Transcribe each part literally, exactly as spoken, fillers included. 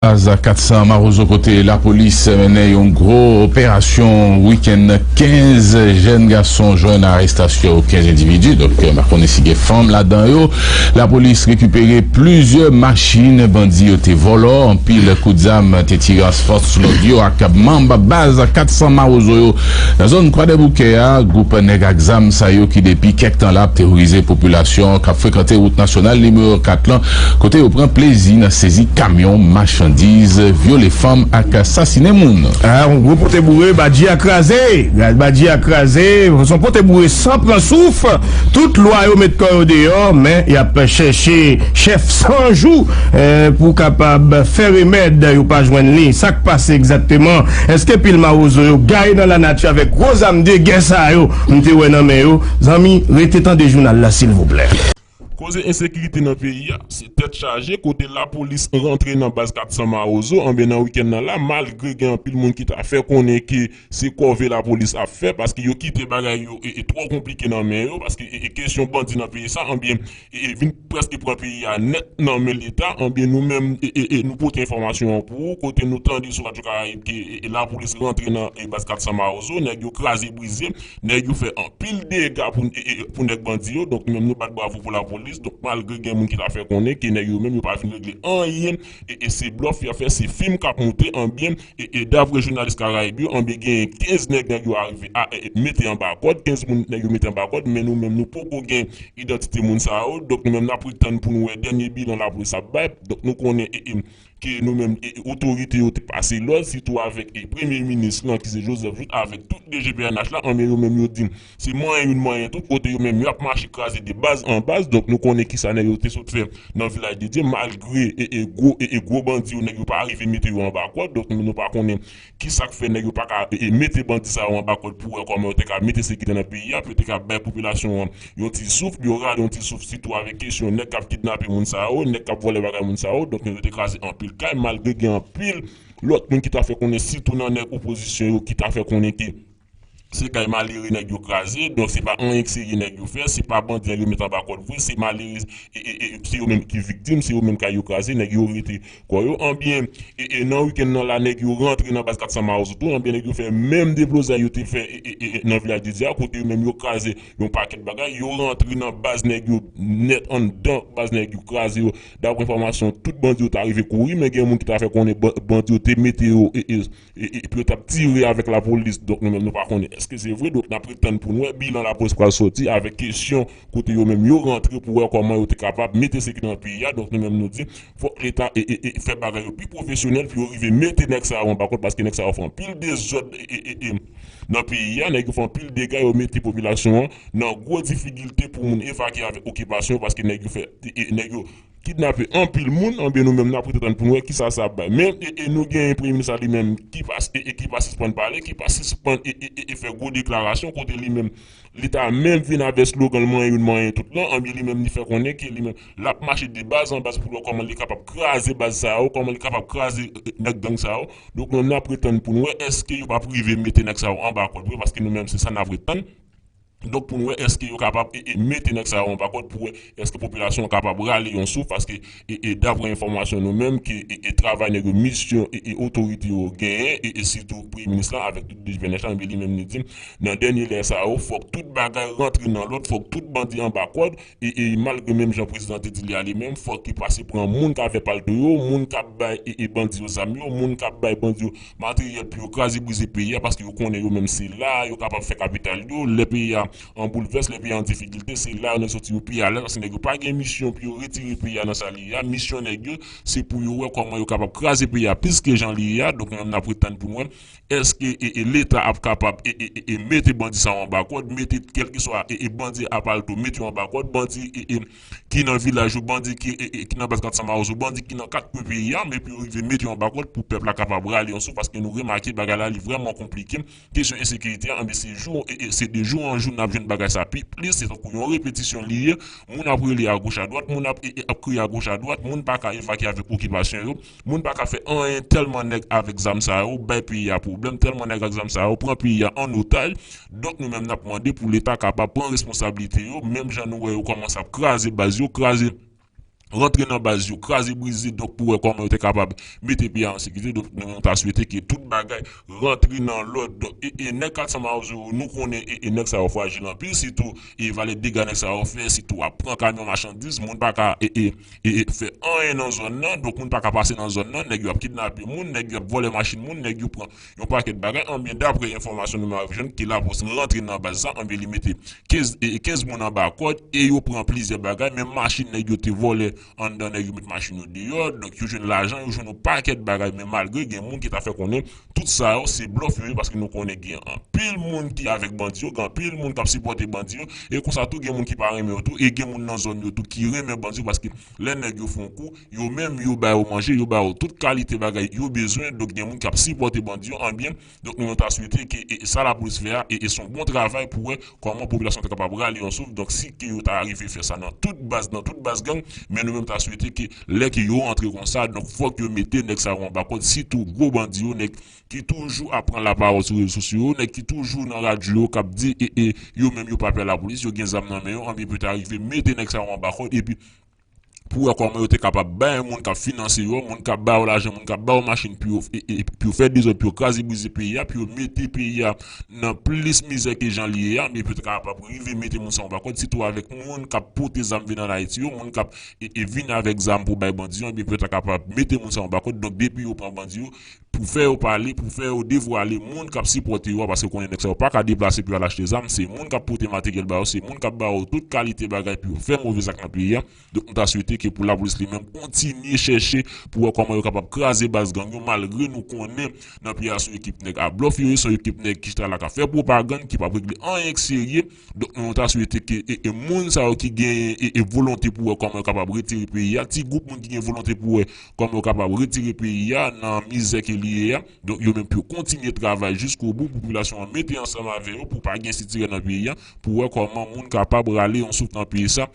Baz kat san Mawozo kote lapolis mennen yon gwo operasyon wikenn. Kenz jèn gason jwenn arestasyon, kenz endividi. Donk, n ap konnen si gen fanm ladan yo. Lapolis rekipere plizyè machin bandi yo te vòlò. Anpil kout zam te tire ant fòs lòd yo ak manm baz kat san Mawozo yo nan zòn Kwadèboukè a. Gwoup nèg ak zam sa yo ki depi kèk tan la ap teworize popilasyon k ap frekante wout nasyonal nimewo kat lan, kote yo pran plezi nan sezi kamyon machandiz, vyole fanm ak sasinen moun. Ah, yon gwo pote boure, badji a kraze. Gad badji a kraze, se yon pote boure san pran souf. Tout lwa yo met kò yo deyò, men y ap chèche chèf san jou, eh, pou kapab fè remèd, yo pa jwenn li. Sa k pase egzakteman? Èske pil mawozo yo gaye nan lanati avèk gwo zam de gè sa yo m te wè nan men yo? Zanmi, rete tande jounal la, silvouplè. Koze ensekirite nan peyi a, se tèt chaje kote lapolis rantre nan baz kat san Mawozo, anben nan wikenn nan la, malgre gen anpil moun ki ta fè konnen ke se kòve lapolis ap fè, paske yo kite bagay yo e, e twò konplike nan men yo, paske e, e kesyon bandi nan peyi sa, anben, e, e vin prèske pran peyi a nèt nan men Leta, anben nou menm, e, e, e nou pote enfòmasyon an pou ou, kote nou tande sou Radio Caraïbe ke e, e lapolis rantre nan e baz kat san Mawozo, nèg yo kraze brize, nèg yo fè anpil dega pou, e, e, pou nèg bandi yo. Donk, nou menm, nou bat bravo pou lapolis. Donk, malgre gen moun ki ta fè konnen ke nèg yo menm, yo pa vin regle anyen, e, e se blòf y ap fè, se fim k ap moute, anbyen, e, e dapre jounalis Karayib yo, anbyen, genyen kenz nèg, nèg yo arive a, e, e mete anba kòd, kenz moun nèg yo mete anba kòd, men nou menm, nou poko gen idantite moun sa yo. Donk, nou menm, n ap ret tann pou nou wè dènye bilan lapolis ap bay. Donk, nou konnen, e, e, ke nou menm, e, e, otorite yo te pase lòd, sitou avèk, e, premye minis lan, ki se Joseph Jouthe, avèk tout D G P N H la, anben yo menm yo di, se manyen youn manyen tout, kote yo menm yo ap mache kraze de baz an baz. Donk, nou konnen kisa nèg yo te sot fè nan Vilaj de Dye, malgre, e, e, gwo, e, e, gwo bandi yo, nèg yo pa rive mete yo anba kòd. Donk, nou, nou pa konnen kisa k fè nèg yo pa ka, e, e, mete bandi sa yo anba kòd pou wè kòman yo te ka mete sekirite nan peyi a, pou yo te ka bay popilasyon an yon ti souf, yo rale yon ti souf, sitou avèk kesyon nèg k ap kidnape moun sa yo, nèg k ap vòlè bagay moun sa yo. Donk, yo te kraze anpil kay, malgre gen anpil lòt moun ki ta fè konnen, sitou nan nèg opozisyon yo, ki ta fè konnen ke se kay malere nèg yo kraze. Donk, se pa anyen k serye nèg yo fè, se pa bandi nèg yo met anba kòd vre, se malere, e, e, e, se yo menm ki viktim, se yo menm kay yo kraze, nèg yo rete kò yo. Anbyen, e, e, nan wikenn nan la, nèg yo rantre nan baz kat san Mawozo tou, anbyen, nèg yo fè menm deblozay yo te fè, e, e, e, nan Vilaj de Dye a, kote yo menm yo kraze yon pakèt bagay, yo rantre nan baz nèg yo nèt, anndan baz nèg yo kraze yo. Dapre enfòmasyon, tout bandi yo ta rive kouri, men gen moun ki ta fè konnen ban-, bandi yo te mete yo, e, e, e, e, pou yo t ap tire avèk lapolis. Donk, nou menm, nou pa konnen èske se vre. Donk, n ap ret tann pou n wè bilan lapolis pral soti avèk kesyon kote yo menm yo rantre pou wè kòman yo te kapab mete sekirite nan peyi a. Donk, nou menm, nou di, fòk Leta, e, e, e, fè bagay yo pi pwofesyonèl pou yo rive mete nèg sa yo anba kòd, paske nèg sa yo fè anpil dezòd, e, e, e, e, nan peyi a. Nèg yo fè anpil dega, yo mete popilasyon an nan gwo difikilte pou moun evakye avèk okipasyon yo, paske nèg yo fè, e, e, nèg yo kidnape anpil moun, anbyen nou menm n ap rete tann pou n wè kisa sa ap bay. Men, e, e nou gen premye minis la li menm ki pa, e, e ki pa sispann pale, ki pa sispann, e, e, e, e fè gwo deklarasyon, kote li menm, Leta menm vin avèk slogan l manyen youn manyen tout lan, anbyen li menm li fè konnen ke li menm l ap mache de baz an baz pou l wè kòman li kapab kraze baz sa yo, kòman li kapab kraze, e, e, nèg gang sa yo. Donk nou menm n ap ret tann pou n wè èske yo p ap rive mete nèg sa yo anba kòd vre, paske nou menm se sa n ap ret tann. Donk, pou n wè èske yo kapab, e, e, mete nèg sa yo anba kòd pou wè èske popilasyon an kapab rale yon souf, paske, e, e, dapre enfòmasyon nou menm, ke, e, e, travay nèg yo, misyon, e, e, otorite yo genyen, e, e, sitou premye minis lan avèk tout D G P N H la, men li menm li di, nan dènye lè sa yo, fòk tout bagay rantre nan lòd, fòk tout bandi anba kòd, e, e, malgre menm jan prezidan te di li a li menm, fòk li pase pran moun k ap fè palto yo, moun k ap bay, e, e, bandi yo zam yo, moun k ap bay bandi yo materyèl pou yo kraze brize peyi a, paske yo konnen yo menm se la yo kapab fè kapital yo. Lè peyi a an boulvès, lè peyi a an difikilte, se la yo nèg soti yo pi alèz, paske nèg yo pa gen misyon pou yo retire peyi a nan sa li ye a. Misyon nèg yo, se pou yo wè kòman yo kapab kraze peyi a plis ke jan li ye a. Donk, nou menm n ap ret tann pou n wè èske, e, e, Leta ap kapab, e, e, e, e, mete bandi sa yo anba kòd, mete kèlkeswa, e, e, bandi a palto, mete yo anba kòd, bandi, e, e, ki nan vilaj yo, bandi ki, e, e, ki nan baz kat san Mawozo, bandi ki nan kat kwen peyi a, men pou yo rive mete yo anba kòd pou pèp la kapab rale yon souf, paske nou remake bagay la, li vrèman konplike. Kesyon ensekirite a, anben, se jou, e, e, se de jou an jou n ap jwenn bagay sa pi plis, se tankou yon repetisyon li ye. Moun ap rele agoch adwat, moun ap, e, e, ap kriye agoch adwat, moun pa ka evakye avèk okipasyon yo, moun pa ka fè anyen tèlman nèg avèk zam sa yo bay peyi a pwoblèm, tèlman nèg ak zam sa yo pran peyi a an otaj. Donk, nou menm n ap mande pou Leta kapab pran responsablite yo, menm jan nou wè yo kòmanse ap kraze baz yo, kraze rantre nan baz yo, kraze brize, donk pou wè kòman yo te kapab mete peyi a an sekirite. Donk nou, nou ta swete ke tout bagay rantre nan lòd. Donk, e, e nèg kat san Mawozo yo, nou konnen, e, e nèg sa yo frajil anpil, sitou, e valè dega nèg sa yo fè, sitou ap pran kamyon machandiz, moun pa ka, e, e, e, e fè anyen nan zòn nan, donk moun pa ka pase nan zòn nan, nèg yo ap kidnape moun, nèg yo ap vòlè machin moun, nèg yo pran yon pakèt bagay. Anben, daprè enfòmasyon nou rive jwenn, ke lapolis rantre nan baz sa, anben, li mete kenz, e, kenz moun anba kòd, e yo pran plizyè bagay, menm machin nèg yo te vòlè anndan, nèg yo met machin yo deyò, donk yo jwenn lajan, yo jwenn yon pakèt bagay, men malgre gen moun ki ta fè konnen tout sa yo se blòf yo ye, paske nou konnen gen anpil moun ki avèk bandi yo, gen anpil moun k ap sipòte bandi yo, e konsa tou gen moun ki pa renmen yo tou, e gen moun nan zòn yo tou ki renmen bandi yo, paske lè nèg yo fè yon kou, yo menm yo ba yo manje, yo ba yo tout kalite bagay yo bezwen, donk gen moun k ap sipòte bandi yo, anben, donk nou, nou ta swete ke, e, e sa lapolis fè a, e, e se yon bon travay pou wè kòman popilasyon ta kapab rale yon souf. Donk si ke yo ta rive fè sa nan tout baz, nan tout baz gang, men nou menm ta swete ke lè ke yo rantre konsa, donk fòk yo mete nèg sa yo anba kòd, sitou gwo bandi yo, nèg ki toujou ap pran lapawòl sou rezo sosyo yo, nèg ki toujou nan radyo yo k ap di, e, e yo menm yo pa pè lapolis, yo gen zam nan men yo, anben pou yo ta rive mete nèg sa yo anba kòd, epi pou wè kòman yo te kapab bay moun k ap finanse yo, moun k ap ba yo lajan, moun k ap ba yo machin pou yo, e, e, pou yo fè dezòd, pou yo kraze brize peyi a, pou yo mete peyi a nan plis mizè ke jan li ye a, men pou yo te kapab rive mete moun sa yo anba kòd, sitou avèk moun k ap pote zam vin ann Ayiti yo, moun k ap, e, e vin avèk zam pou bay bandi yo, men pou yo ta kapab mete moun sa yo anba kòd. Donk depi yo pran bandi yo, pou fè yo pale, pou fè yo devwale moun k ap sipòte yo a, paske konnen nèg sa yo pa ka deplase pou yo al achte zam, se moun k ap pote materyèl ba yo, se moun k ap ba yo tout kalite bagay pou yo fè move zak nan peyi a. Donk nou ta swete ke pou lapolis li menm kontinye chèche pou wè kòman yo kapab kraze baz gang yo, malgre nou konnen nan peyi a se yon ekip nèg a blòf yo ye, se yon ekip nèg ki chita la k ap fè pwopagann, ki p ap regle anyen k serye. Donk nou ta swete ke, e, e moun sa yo ki genyen, e, e volonte pou wè kòman yo kapab retire peyi a, ti gwoup moun ki gen volonte pou wè kòman yo kapab retire peyi a nan mizè ke li ye a. Donk yo menm pou yo kontinye travay jiskobou, pou popilasyon an mete ansanm avè yo, pou pa gen sitirè nan peyi a, pou wè kòman moun kapab rale yon souf nan peyi sa.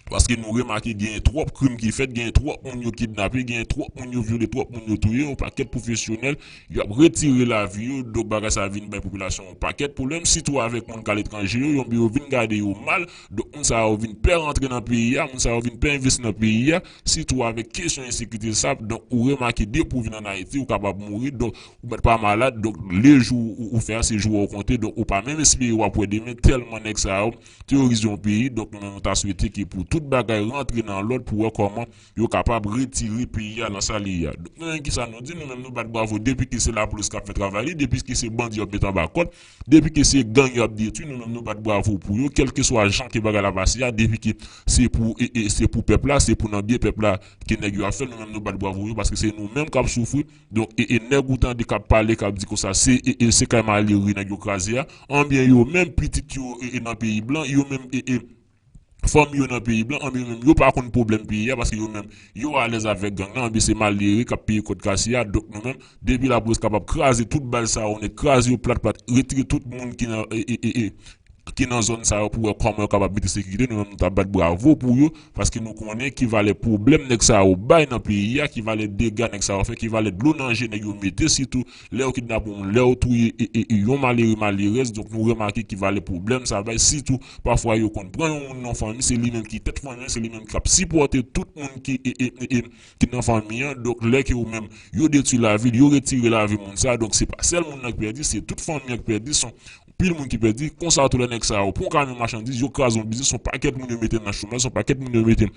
Paske nou remake genyen twòp krim ki fèt, genyen twòp moun yo kidnape, genyen twòp moun yo vyole, twòp moun yo touye, yon pakèt pwofesyonèl, y ap retire lavi yo, donk bagay sa vin bay popilasyon yon pakèt pwoblèm, sitou avèk moun k aletranje yo, yon yo vin gade yo mal, donk moun sa yo vin pè rantre nan peyi a, moun sa yo vin pè envesti nan peyi a, sitou avèk kesyon ensekirite sa, donk ou remake depi w vin ann Ayiti, ou kapab mouri, donk ou mèt pa malad, donk le jou ou, ou fè a, se jou ou konte, donk ou pa menm espere w ap wè demen, tèlman nèg sa yo teyorize yon peyi. Donk nou menm nou ta swete ke pou tout bagay rantre nan lòd pou wè kòman yo kapab retire peyi a nan sa li ye a. Donk nou menm kisa nou di, nou menm nou bat bravo depi ke se lapolis k ap fè travay li, depi ke se bandi yo ap met anba kòd, depi ke se gang yo ap detwi, nou menm nou bat bravo pou yo, kèlkeswa jan ke bagay la pase a, depi ke se pou, e, e, se pou pèp la, se pou nan byen pèp la ke nèg yo ap fè, nou menm nou bat bravo yo, paske se nou menm k ap soufri. Donk, e, e nèg ou tande k ap pale, k ap di konsa, se, e, e se kay malere nèg yo kraze a. Anbyen yo menm pitit yo, e, e nan peyi blan, yo menm, e, e fanmi yo nan peyi blan, anbyen yo menm yo pa konn pwoblèm peyi a, paske yo menm yo alèz avèk gang nan, anbyen se malere k ap peye kòd kase a. Donk nou menm, depi lapolis kapab kraze tout baz sa yo nèt, kraze yo plat plat, retire tout moun ki nan, e, e, e, e, ki nan zòn sa yo pou wè kòman yo kapab mete sekirite, nou menm nou ta bat bravo pou yo, paske nou konnen ki valè pwoblèm nèg sa yo bay nan peyi a, ki valè dega nèg sa yo fè, ki valè dlo nan je nèg yo mete, sitou lè yo kidnape yon moun, lè yo touye, e, e, e yon malere, malerèz. Donk nou remake ki valè pwoblèm sa bay, sitou pafwa yo konn pran yon moun nan fanmi, se li menm ki tèt fanmi an, se li menm k ap sipòte tout moun ki, e, e, e, e, ki nan fanmi an. Donk lè ke yo menm yo detwi lavi l, yo retire lavi moun sa, donk se pa sèl moun nan k pèdi, se tout fanmi an k pèdi, se yon pil moun ki pèdi. Konsa tou lè nèg sa yo pran yon kamyon machandiz, yo kraze yon biznis, se yon pakèt moun yo mete nan chomaj, se yon pakèt moun yo mete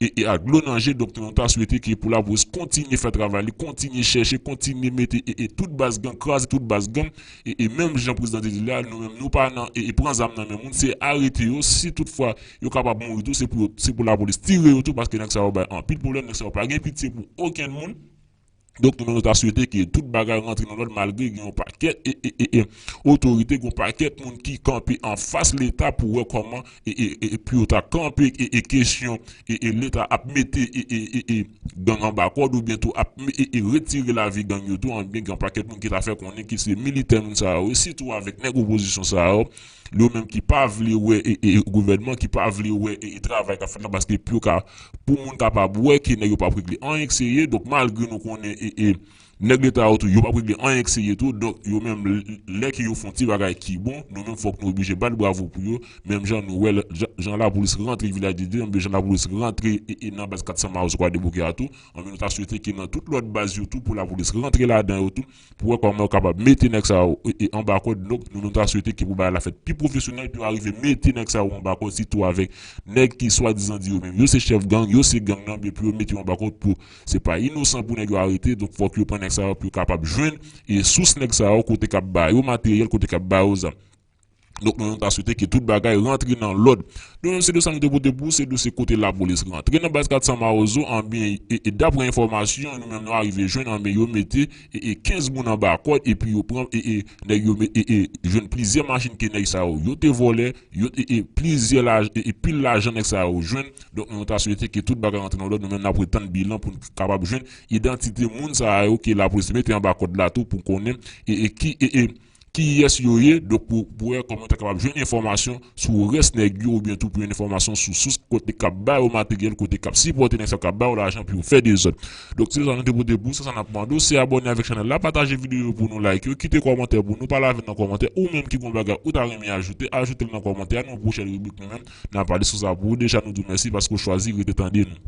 e, e ak dlo nan je. Donk nou ta swete ke pou lapolis kontinye fè travay li, kontinye chèche, kontinye mete, e, e tout baz gang, kraze tout baz gang, e, e menm jan prezidan te di la, nou menm nou pa nan, e, e pran zam nan men moun, se arete yo, si toutfwa yo kapab mouri tou, se pou, se pou lapolis tire yo tou, paske nèg sa yo bay anpil pwoblèm, nèg sa yo pa gen pitye pou okenn moun. Donk nou menm nou ta swete ke tout bagay rantre nan lòd, malgre gen yon pakèt, e, e, e, e otorite, gen yon pakèt moun ki kanpe anfas Leta pou wè kòman, e, e, e, e pou yo ta kanpe, e, e kesyon, e, e Leta ap mete, e, e, e, e gang anba kòd, oubyen tou ap, e, e retire lavi gang yo tou, anbyen gen yon pakèt moun ki ta fè konnen ke se militè moun sa yo, sitou avèk nèg opozisyon sa yo, yo menm ki pa vle wè, e, e gouvènman, ki pa vle wè, e, e travay k ap fèt la, paske pou yo ka, pou moun kapab wè ke nèg yo p ap regle anyen k serye. Donk malgre nou konnen, e, e nèg leta yo tou, yo p ap regle anyen k serye tou. Donk, yo menm, l- lè ke yo fè yon ti bagay ki bon, nou menm fòk nou oblije bat bravo pou yo. Menm jan nou wè, l- jan jan lapolis rantre Vilaj de Dye, oubyen jan lapolis rantre e, e nan baz kat san Mawozo Kwadèboukè a tou, anben nou ta swete ke nan tout lòt baz yo tou, pou lapolis rantre ladan yo tou, pou wè kòman yo kapab mete nèg sa yo e, e anba kòd. Donk, nou menm ta swete ke pou bagay la fèt pi pwofesyonèl, pou yo arive mete nèg sa yo anba kòd, sitou avèk nèg ki swadizan di yo menm yo se chèf gang, yo se gang nan, men pou yo mete yo anba kòd, pou se pa inosan pou nèg yo arete. Donk, fòk yo pran nèg sa yo pou yo kapab jwenn e sous nèg sa yo, kote k ap ba yo materyèl, kote k ap ba yo zam. Donk, nou menm ta swete ke tout bagay rantre nan lòd. Nou menm, se de sa nou te pote pou ou, se de se kote lapolis rantre nan baz kat san Mawozo, anben, e, e daprè enfòmasyon nou menm nou arive jwenn, anben, yo mete e, e kenz moun anba kòd, epi yo pran, e, e nèg yo me- e, e jwenn plizyè machin ke nèg sa yo, yo te vòlè, yo e, e plizyè laj- e, e pil lajan nèg sa yo jwenn. Donk, nou ta swete ke tout bagay rantre nan lòd, nou menm n ap ret tann bilan pou n kapab jwenn idantite moun sa yo ke lapolis mete anba kòd la tou, pou konnen e, e ki e, e kiyès yo ye. Donk, pou, pou wè kòman yo ta kapab jwenn enfòmasyon sou rès nèg yo, oubyen tou pou jwenn enfòmasyon sou sous kote k ap ba yo materyèl, kote k ap sipòte nèg sa k ap ba yo lajan pou yo fè dezòd. Donk, se sa nou te pote pou ou, se sa n ap mande w, se abòne avèk chanèl la, pataje videyo yo pou nou, like yo, kite kòmantè pou nou, pale avè n nan kòmantè, ou menm ki gon bagay ou ta renmen ajoute, ajoute l nan kòmantè a, nan yon pwochèn ribrik nou menm n a pale sou sa pou ou. Deja, nou di w mèsi paske w chwazi rete tande nou.